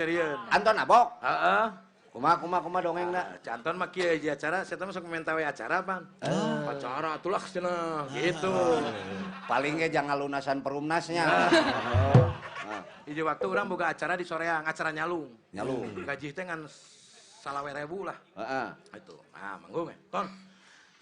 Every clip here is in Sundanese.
Serius. Anton Abok. Heeh. Kumaha kumaha kumaha dongengna? Ah, Anton mah kieu hiji acara, saya mah sok minta we acara pan. Acara atulah cenah gitu. Paling ge jangan lunasan perumnasnya. Ah, Hiji waktu urang boga acara di Soreang, acara nyalung. Nyalung. Gaji teh ngan 25.000 lah. Itu. Ah, manggung ya. Ton.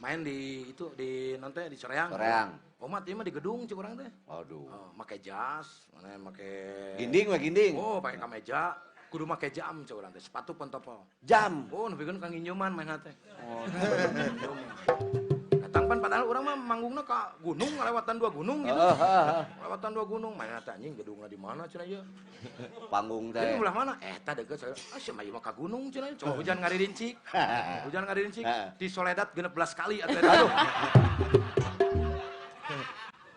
Main di itu di nanti di Soreang. Soreang. Omat ieu mah di gedung cik urang teh. Aduh. Oh, make jas, mana make Ginding we ginding. Oh, pakai kameja, kudu make jam cik urang teh, sepatu pentopol. Jam. Oh, nepikeun ka nginjeuman main teh. Oh. Datang pan padahal urang mah manggungna ka gunung, ngalewatan dua gunung gitu. Heeh, heeh. Lewatan dua gunung, main teh anjing gedungna di mana cenah ieu? Panggung Jadi teh. Belah mana? Eh, tah deket saya. Ah, sia mah ieu mah ka gunung cenah. Coba hujan ngarincik. Hujan ngarincik di Soledad 16 kali atuh. Aduh.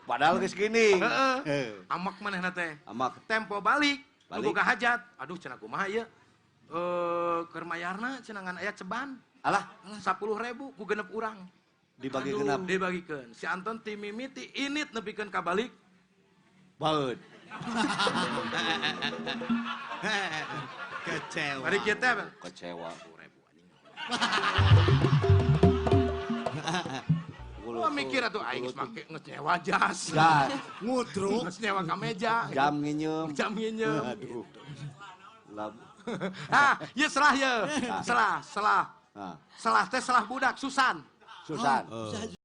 Padahal geus gini. Heeh. Amak manehna teh. Amak. Tempo balik, nu Balik. boga hajat. Aduh cenah kumaha ieu? Eh, keur mayarna cenah ngan aya ceban. Alah, 10.000 ku genep urang. Dibagi Aduh, genep. Dibagikeun. Si Anton ti mimiti init nepikeun ka balik. Baeud. Kecewa. Bari kieu teh. Kecewa. 10.000 anjing. Wah mikir atuh aing geus make geus nyewa jas. Jas. Ngudruk. Geus nyewa kameja. Jam nginyeum. Jam nginyeum. Aduh. Lab. Ah, ieu selah ye. Selah, selah. Nah, Selah teh selah budak Susan. Susan. Oh.